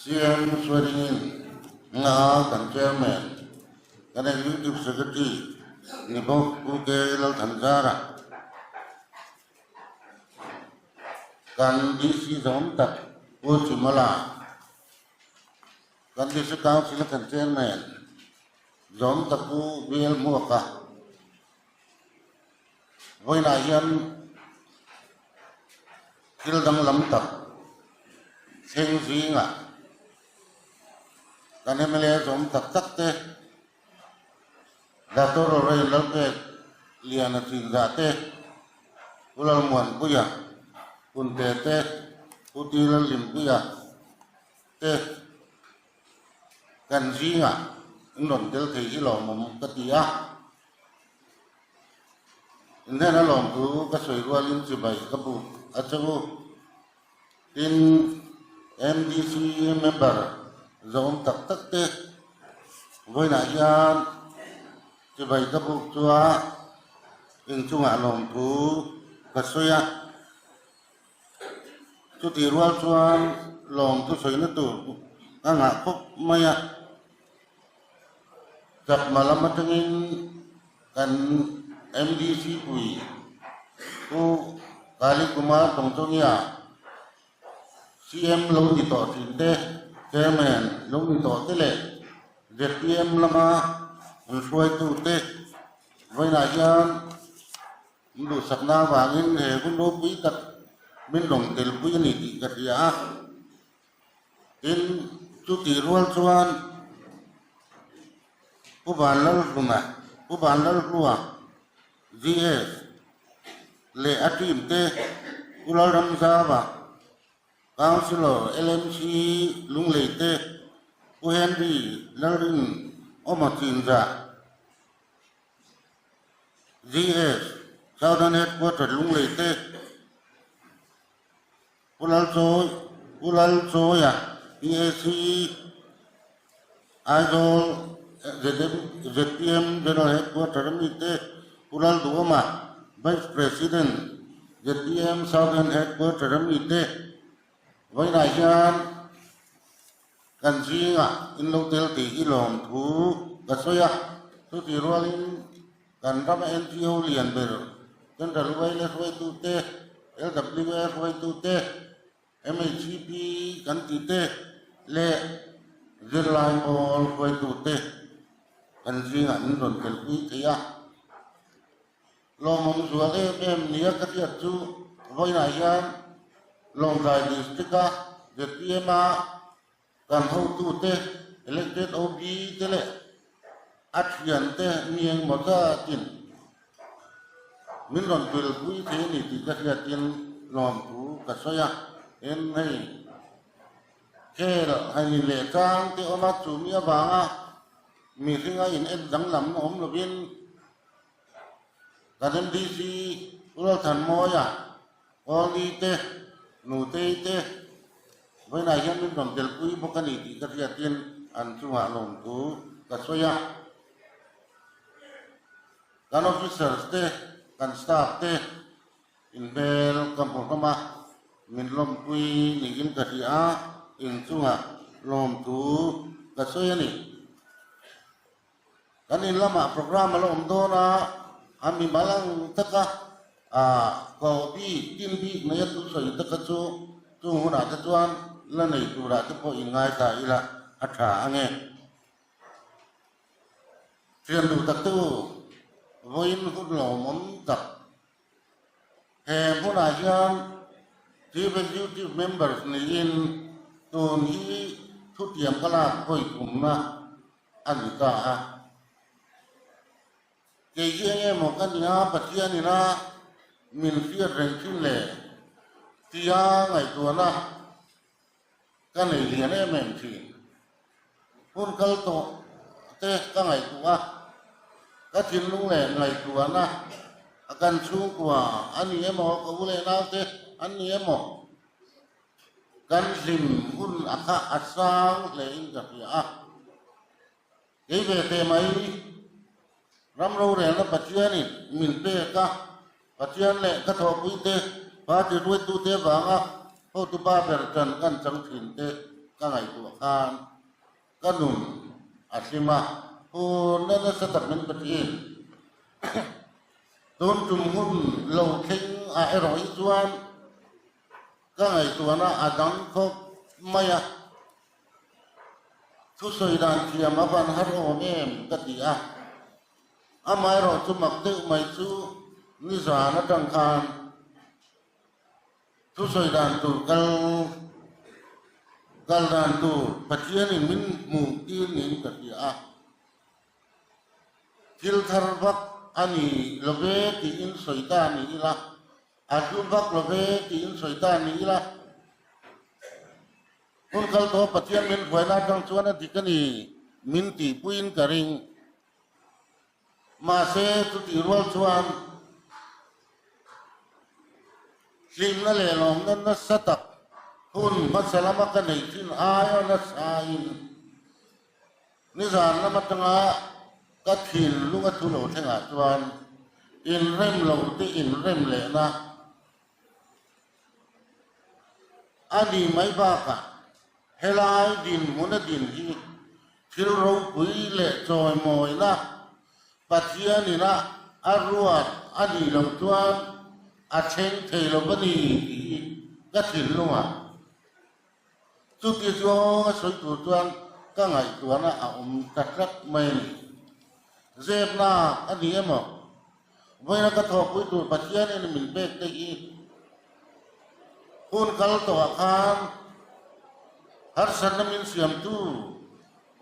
CM swearing-in nga kan Chairman, kan Executive Secretary ni bawk Pu K Lalthanzara, kan DC zawm tak Pu Chimala, kan District Council-a kan Chairman zawm tak Pu BL Hmuaka, Vawiinah hian thil danglam tak thleng zingah kan mla zawm tak tak te Dato Rorei Lalpek Liana Chinzah te, Pu Lalmuanpuia Punte te, Pu Ti Lalhlimpuia te kan zingah an rawn tel thei hi lawmawm ka ti a. Inhnen a lawm thu ka sawi rualin chibai ka buk a che u. Tin, MDC member zawm tak tak te vawiinah hian chibai ka buk chua inchungah lawm thu ka sawi a. Chutih rual chuan lawm thu sawina tur ka ngah khawp mai a. Chakma lam atangin kan MDC pui Pu Kali Kumar Tongchawnia CM lo ni tawh thin te, Chairman lo ni tawh te leh zpm lama an hruaitu te vawiinah hian Min duhsakna avangin he hun ropui tak min rawn telpui a ni tih ka hria a. Tin, chutih rual chuan Pu Vanlalhluma, Pu Vanlalhlua, GS, leh a team te, Pu Lalramzava, Councillor LMC Lunglei te, Pu Henry Lalrin Awma Chinzah, GS, Southern Headquarter Lunglei te, Pu Lalchawi, Pu Lalchawia, PAC, Aizawl ZM, zpm General Headquarter a mi te, Pu Lalduhawma, Vice President, zpm Southern Headquarter a mi te, vawiinah hian Kan zingah in lo tel tih hi lawmthu ka sawi a, chutih rualin kan rama NGO lian ber Central YLA hruaitute, LWA hruaitute, MHCP kan tih te leh zirlai pawl hruaitute kan zingah min rawn telpui thei a. Lawmawm zual em em nia ka hriat chu vawiinah hian Lawngtlai District-a zpm-a kan hotute, elected OB te leh a thiante mi engmaw zatin min rawn pilpui thei a ni tih ka hriatin lawmthu ka sawi a. En hei khel haini leh chang te awm a, chumi avanga mihringa in en danglam awm lovin Kan MDC Lalthanmawia, Kawlni te, Nutei te vawiinah hian min rawn telpui bawk a ni tih ka hriatin an chungah lawmthu ka sawi a. Kan officers te, kan staff te inhmel ka hmu hlawm a, min lawmpui niin ka hria a, inchungah lawmthu ka sawi a ni. Kan in lamah program a la awm dawn a, a mimal ang taka ko bik, tin bik mai a thusawi te kha chu chung hunah te chuan la nei turah te pawh in ngaithla ila a tha ang e. Thian duh tak te u, vawiin hun lawmawm tak he hmunah hian Chief Executive Members niin tun hi thutiam ka lak hawi tumna a ni ta a. Kei hi eng emaw ka nia Pathian ina min hriat reng thin le tia ngaihtuahna ka nei lian em em thin. Hun kal tawh te ka ngaihtuah a, ka thinlung leh ngaihtuahna a kan chhungkua a ni emaw ka u leh naute an ni emaw Kan hlim hun a kha a sang hle in ka hria a. Kei ve teh mai, ram rorelna Pathianin min pek a, Pathian leh ka thawhpuite, party ruaitute avanga hotu pa ber tan kan chang thin te. ka ngaihtuah khan ka nun a hlim a, phurna nasa tak min pe thin. Tun tum hun lo thleng ah erawh hi chuan ka ngaihtuahna a dang khawp mai a, thusawi dan thiam a van har awm em ka ti a, amaherawh chu mak deuh mai chu nizan atang khan Thusawi dan tur kal kal dan tur Pathianin min hmuh tir niin ka hria a, thil thar vak a ni lo ve tiin sawi ta ni ila, a hlu vak lo ve tiin sawi ta ni ila, hun kal tawh Pathian min hruaina atang chuan a dik a ni min tihpuiin ka ring. Mahse, chutih rual chuan hlimna leh lawmna nasa tak hun hmasa lama ka neih thin aia nasain nizan lam atanga ka thinlung a thu lo thlengah chuan inrem lo te inrem lehna a ni mai bakah helai dinhmuna din hi thil ropui leh chawimawina Pathianina a ruat a nih loh chuan a thleng thei lo va ni tih hi ka thinlungah chuti zawng a sawi tur chuan ka ngaihtuahna a awm ta tlat mai a ni. Zepnak a ni emaw? Vawiina ka thawhpui tur Pathianin min pek te hi hun kal tawhah khan harsatna min siamtu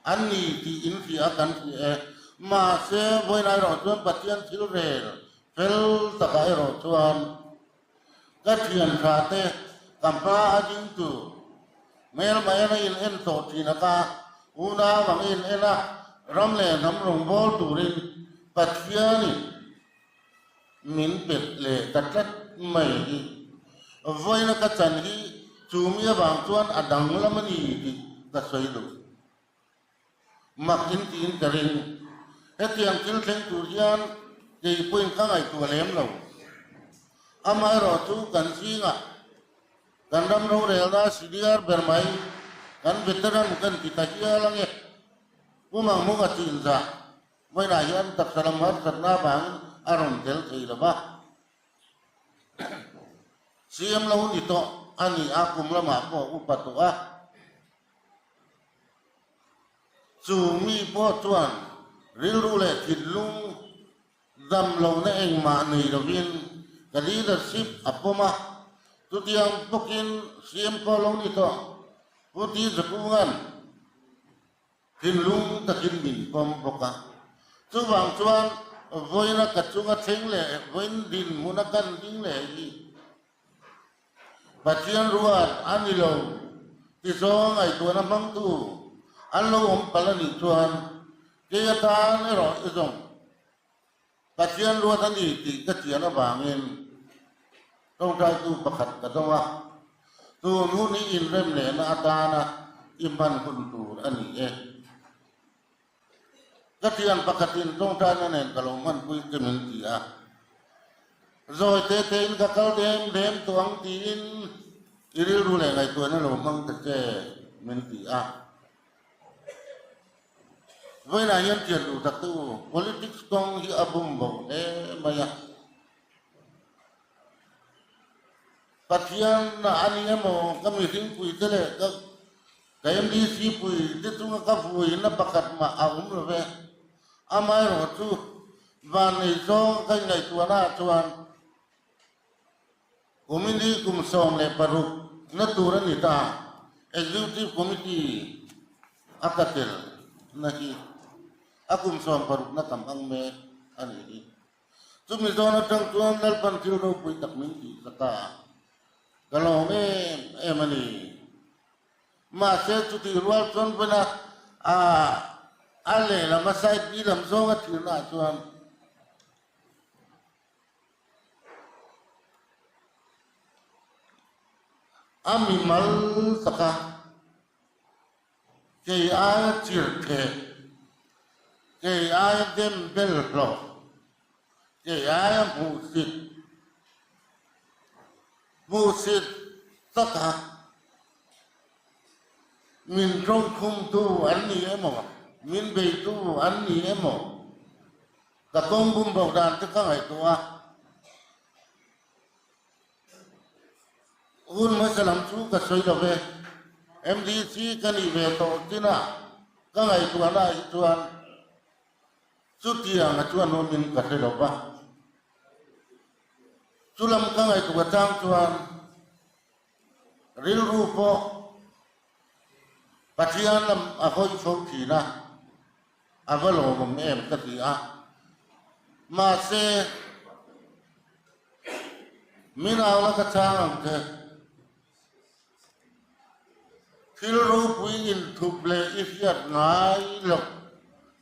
an ni tih in hria a kan hria e. Mahse, vawiina erawh chuan Pathian thil rel fel takah erawh chuan ka thian tha te ka hma a ding tur hmelma en a in en tawh thin a ka unau ang in en a ram leh hnam rawngbâwl turin Pathianin min pet leh ta tlat mai hi. Vawiina ka chan hi chu mi avang chuan a danglam a ni tih ka sawi duh. Mak in tiin ka ring. Hetiang thil thleng tur hian kei pawhin ka ngaihtuah lem lo. Amaherawhchu kan zingah kan ram rorelna senior ber mai kan veteran kan ti ta hial ange. Pu Mangmunga chinzah vawiinah hian taksa lam harsatna avangin a rawn tel thei lo va. CM lo ni tawh a ni a, kum lamah pawh upa tawh a. Chu mi pawh chuan rilru leh thinlung dam lohna engmah nei lovin ka leadership a pawm a, chutiang bawkin CM pawh lo ni tawh Pu Ti Zakunga'n thinlung takin min pawm bawk a. Chuvang chuan vawiina ka chunga thleng leh vawiin dinhmuna kan ding leh hi Pathian ruat a ni lo ti zawng ngaihtuahna hmangtu an lo awm palh a nih chuan kei atan erawh i zawng Pathian ruat a ni tih ka chian avangin tawngtaitu pakhat ka dawng a, tun hun hi inrem lehna atana i hman hun tur a ni e. Ka thian pakhatin tawngtaina nen ka lo hmanpui che min ti a, zawi te tein ka kal dem dem tawh ang tiin i rilru leh ngaihtuahna lo hmang ta che min ti a. Vawiinah hian thian duh tak te u, politics kawng hi a bum bo hle mai a. Pathian a ni emaw ka mihringpui te leh ka Ka MDC pui te chunga ka vuina pakhat mah a awm lo ve. Amaherawh chu vannei zawng ka ingaihtuahna ah chuan Committee kum 16 na tur a ni ta. Executive Committee a ka tel na hi a kum 16 na tam ang mek a nih hi. Chumi zawn atang chuan Lalpan thil ropui tak min tih sak a, ka lawm em em a ni. Mahse chutih rual chuan vawiina a a lehlam a side B lam zawng a thirna ah chuan a mimal taka kei aia chir theh, kei aia dem bel hlawh, kei aia hmuhsit Hmuhsit taka Min tawngkhumtu an ni emaw, min beitu an ni emaw, ka kawng bum bo dan te ka ngaihtuah a. Hun hmasa lam chu ka sawi lo ve. MDC ka nih ve tawh chinah ka ngaihtuahna ah hi chuan chutiang a chuan awmin ka hre lo va. Chulam ka ngaihtuah chang chuan Rilru pawh Pathian lam a hawi fo thin a, a va lawmawm em ka ti a. Mahse, min au la ka chhang ang che. Thil ropui inthup leh i hriat ngai loh,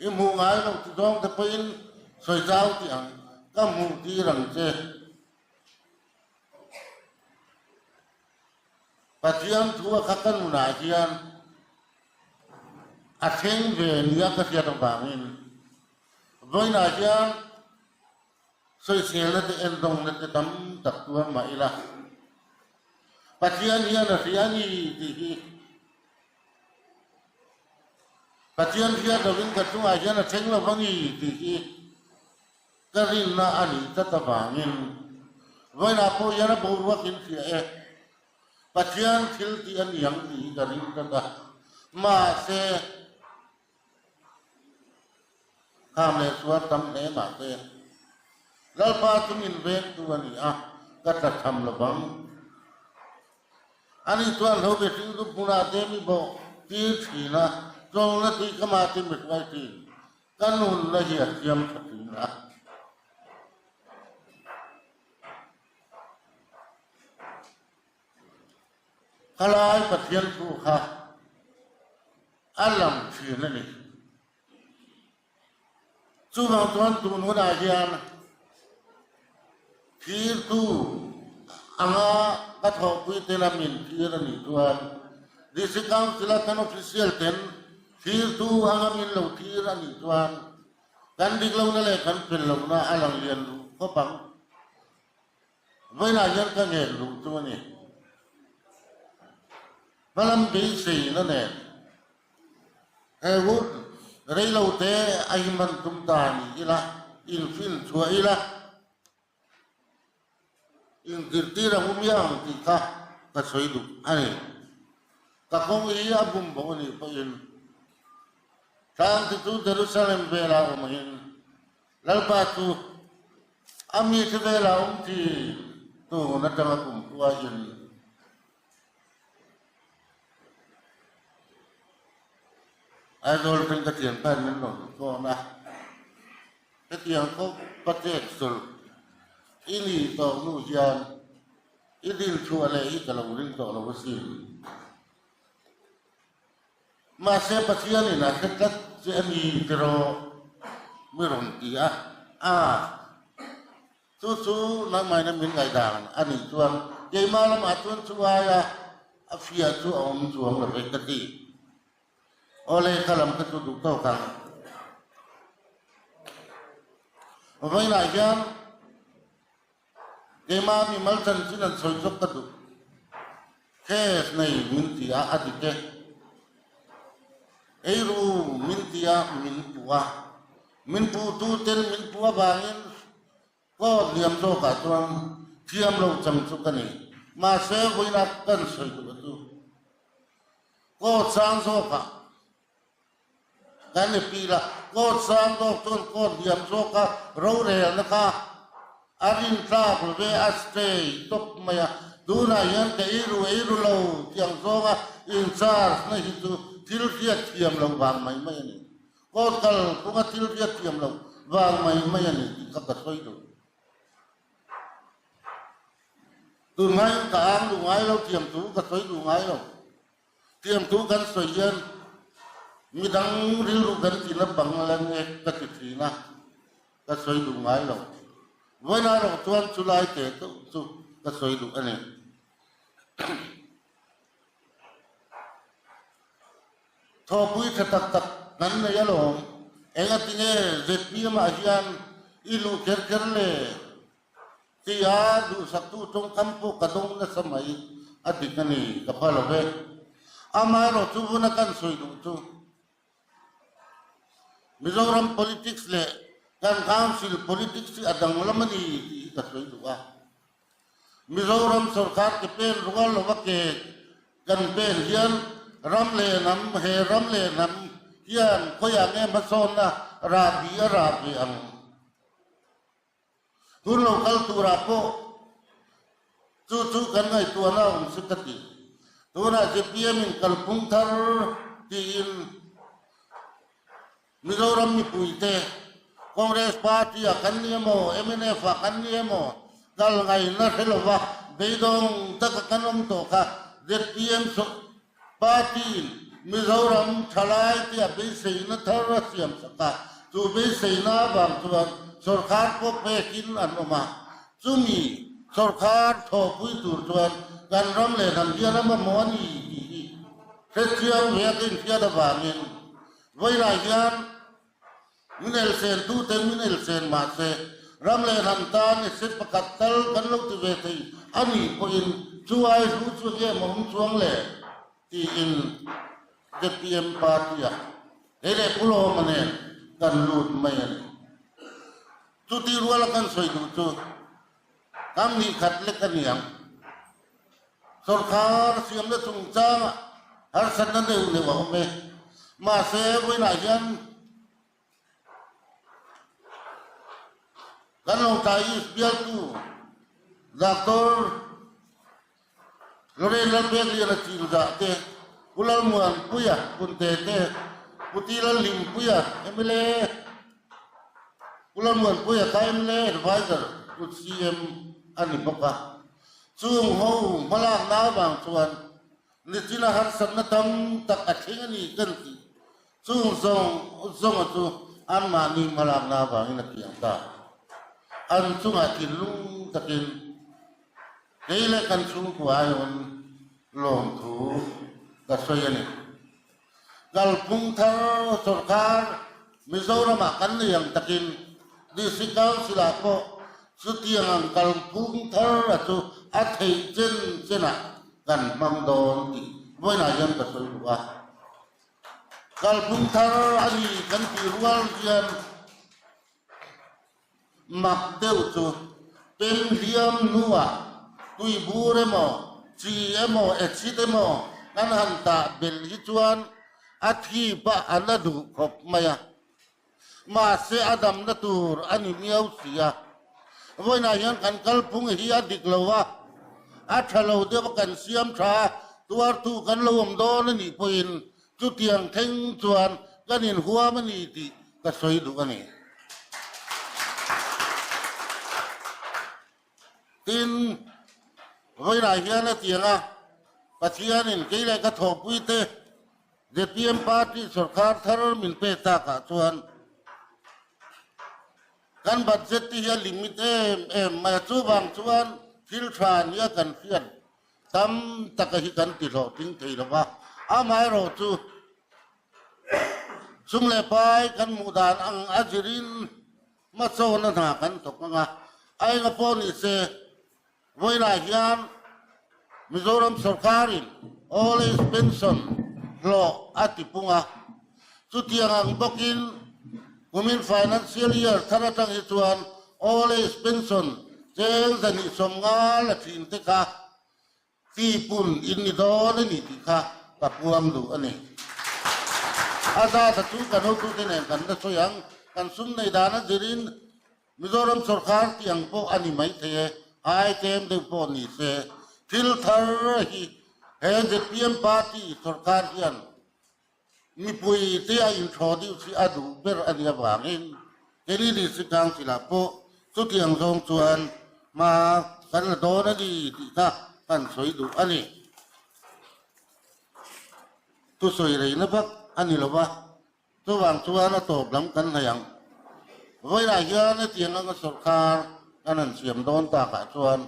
i hmuh ngai loh ti zawng te pawhin sawi zau tih ang, ka hmuh tir ang che. Pathian thu a kha ka nunah hian a thleng ve nia ka hriat avangin vawiinah hian sawiselna te endawngna te tam tak tuar mah ila Pathian hian a hria a ni tih hi Pathian hriat lovin ka chungah hian a thleng lo a ni tih hi Ka rinna a nih tlat avangin vawiinah pawh hian a boruak in hria e. Pathian thil tih a ni ang tih hi ka ring tlat a. Mahse, kham leh suar tam hle mahse, Lalpa chu min vengtu a ni a, ka tla tham lo vang. Ani chuan hlo be hring dup hmunah te mi bawh tir thin a, tlawngna tui ka mah te mi hruai thin. Ka nunna hi a thiam tha thin a. Khalai Pathian thu kha a lang thin a ni. Chuvang chuan tun hunah hian thirtu anga ka thawhpui te lamin thir a nih chuan District Council a kan official ten Thirtu anga min lo thir a nih chuan kan dik lohna leh kan fel lohna a lang lian duh khawp ang. Vawiinah hian ka ngen duh chu a ni. Hmalam beiseina nen he hun reilote a himhan tum ta ni ila, infin chhuah ila, Inzirtir ang umiah ang tih kha ka sawi duh a ni. Ka kawng hi a bum bawk a nih pawhin Tlangte chu Jerusalem velah awm angin Lalpa chu a mite velah awm thin tun atanga kum hruaiin Aizawl atang ka thian khan min rawn phone a, hetiang khawp ka chet sul i ni tawh hnu hian i dil chhuah leh hi ka lo ring tawh lo asin. Mahse Pathianin a hre tlat che a ni tiraw mi rawn ti a, a. Chu chu nangmahina min ngaihdan a nih chuan keimah lamah chuan chu aia a fiah chu a awm chuang lo ve ka ti. Awle ka lam kha chu duh tawk ang. Vawiinah hian keimah mimal chanchin an sawi chawk ka duh. Case nei min ti a, a dik e. Eiru min ti a, min puh a. Min puhtu ten min puh avangin court liam zawkah chuan thiam lo chang chu ka ni. Mahse vawiinah kan sawi duh a chu court sang zawkah kan i pil a, court sang zawk chuan court liam zawka rorelna kha a rintlak lo ve, a stay tawp mai a. Tunah hian ka eiru eiru lo tiang zawnga in charge na hi chu thil hriat thiam lo vang mai mai a ni. Court kal phunga thil hriat thiam lo vang mai mai a ni tih kha ka sawi duh. Tunhmain ka ang duh ngai lo, thiam thu ka sawi duh ngai lo. Thiam thu kan sawi hian midang rilru kan ti na bang la nge ka ti thin a, ka sawi duh ngai lo. Vawiinah erawh chuan chulai teh deuh chu ka sawi duh a ni. Thawhpui tha tak tak kan nei alawm. Engatinge ZPM ah hian i luh kher kher le? Tia duhsaktu tawngkam pawh ka dawng nasa mai. A dik a ni, ka pha lo ve. Amaherawhchu vuna kan sawi duh chu Mizoram politics leh kan council politics hi a danglam a ni tih hi ka sawi duh a. Mizoram sorkar ke pen rual lova ke kan pen hian ram leh hnam, he ram leh hnam hian khawiah nge hmasawnna rahbi a rah ve ang? Tun lo kal turah pawh chu chu kan ngaihtuahna a awm si ka ti. Tunah zpm in kalphung thar tiin Mizoram mipuite Congress party ah kan ni emaw, mnf ah kan ni emaw kal ngaihna hre lova beidawng taka kan awm tawh kha zpm party in Mizoram thalai tia beiseina thar a siam sak a, chu beiseina avang chuan sawrkhar pawh pekin an awm a, chumi sawrkhar thawhpui tur chuan kan ram leh hnam hian a mamawh a ni tih hi hrechiang ve a ka inhriat avangin Vawilah hian min elsen tuten min elsen mahse ram leh hnam tan i set pakhat tal kan lo ti ve thei a nih pawhin chu ai hlu chu nge maw awm chuang le tiin zpm party-ah kei leh Pu Lawma nen kan lut mai a ni. Chuti ruala kan sawi duh chu kam nih khat lek a ni ang. Sawrkar siamna chungchangah harsatna neuh neuh a awm e. Mahse, vawiinah hian kan Lawngtlai East bialtu Doctor Lorraine Lalpekliana Chinzah te, Pu Lalmuanpuia Punte te, Pu Ti Lalhlimpuia mla, Pu Lalmuanpuia kha mla Advisor to CM a ni bawk a. Chung ho hmalakna avang chuan nichina harsatna tam tak a thleng a ni kan tih chung zawng zawnga chu anmahni hmalakna avangin a piang ta. An chungah thinlung takin kei leh kan chhungkua aiawm lawmthu ka sawi a ni. Kalphung thar sawrkar Mizoramah kan nei ang takin District Council-ah pawh chutiang ang kalphung thar a chu a theih chen chenah kan hmang dawn tih vawiinah hian ka sawi duh a. Kalphung thar a ni kan tih rual hian Mak deuh chu pem hliam hnuah tuibur emaw, chi emaw, acid emaw kan han tah belh hi chuan a thip a, a la duh khawp mai a. Mahse a damna tur a ni miau si a. Vawiinah hian kan kalphung hi a dik lo a, a tha lo deuh a kan siam tha a, tuartu kan lo awm dawn a nih pawhin Chutiang thleng chuan kan inhuam a ni tih ka sawi duh a ni. Tin, vawiinah hian a tiang a, Pathianin kei leh ka thawhpuite zpm party sawrkar thar min pek takah chuan kan budget te hi a limit em em mai a, chuvang chuan thil tha nia kan hriat Tam taka hi kan ti hlawhtling thei lo va, amaherawh chu sum leh pai kan hmuh dan ang a zirin hmasawna hna kan thawk ang a, a enga pawh ni se vawilah hian Mizoram sawrkarin Old Age Pension hlawh a ti pung a, chutiang ang bawkin kumin Financial Year thar atang hi chuan Old Age Pension cheng 150 la thin te kha tipun in ni dawn a ni tih kha ka puang duh a ni. A zat a chu kan hotute nen kan la sawi ang, kan sum nei dan a zirin Mizoram sawrkar tih ang pawh a ni maithei e, ai tlem deuh pawh ni se, thil thar hi he zpm party sawrkar hian Mipui te a introduce hi a duh ber a nih avangin Delhi District Council-ah pawh chutiang zawng chuan hma kan la dawn a ni tih kha kan sawi duh a ni. Thusawi reina vak a ni lo va, chuvang chuan a tawp lam kan hnaih ang. Vawilah hian hetiang anga sawrkar kan han siam dawn takah chuan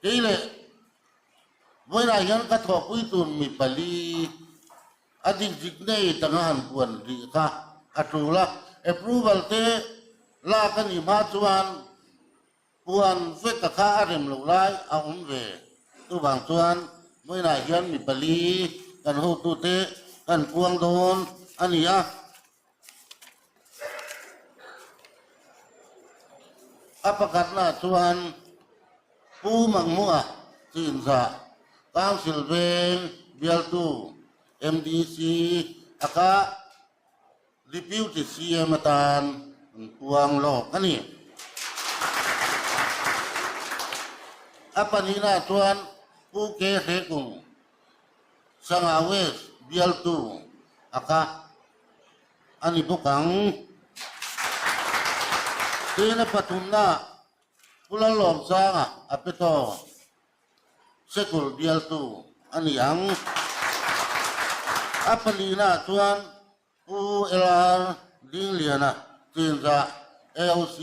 kei leh Vawilah hian ka thawhpui tur mi pali a dik nei tanga han puan rih kha a tul a, approval te lak a nih hma chuan puan vek a kha a rem loh lai a awm ve. Chuvang chuan vawiinah hian mi pali kan hotute kan puang dawn a ni a. A pakhatnaah chuan Pu Mangmua Chinzah Council Veng bialtu MDC a kah. Deputy CM atan an puang lawk a ni. A pahnihnaah chuan Pu Ke Hlekung, Sangha West bialtu a kha a ni bawk ang. Tin a pathumnaah Pu Lalawmsanga a pe tawh. Sekul bialtu a ni ang. A palinaah chuan Pu LR Dingliana Chinzah AOC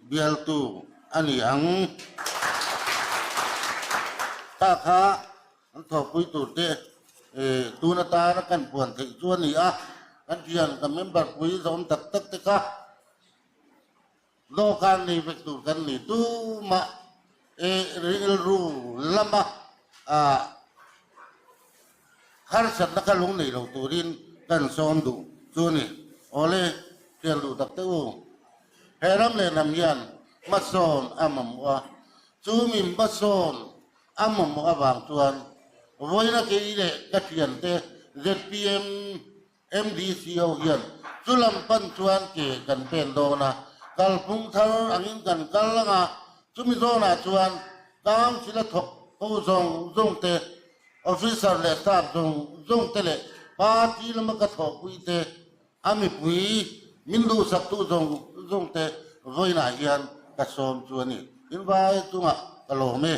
bialtu a ni ang. Kha kha an thawhpui turte tun atana kan puan theih chu a ni a, kan thian kan member pui zawm tak tak te kha Dawhkan nei vek tur kan ni tumah e rilru lama ah harsatna kha lung nei lo turin kan sawm duh chu a ni. Awle, hriat duh tak teh u. He ram leh hnam hian hmasawn a mamawh a, chu mi hmasawn a mamawh avang chuan vawiina kei leh ka thiante zpm MDC ho hian chu lam pan chuan ke kan pen dawn a, kalphung thar angin kan kal ang a, chumi zawnah chuan Council a thawk ho zawng zawng te, Officer leh staff zawng zawng te leh party lama ka thawhpui te, a mipui min duhsaktu zawng zawng te vawiinah hian ka sawm chu a ni. Invai chungah ka lawm e.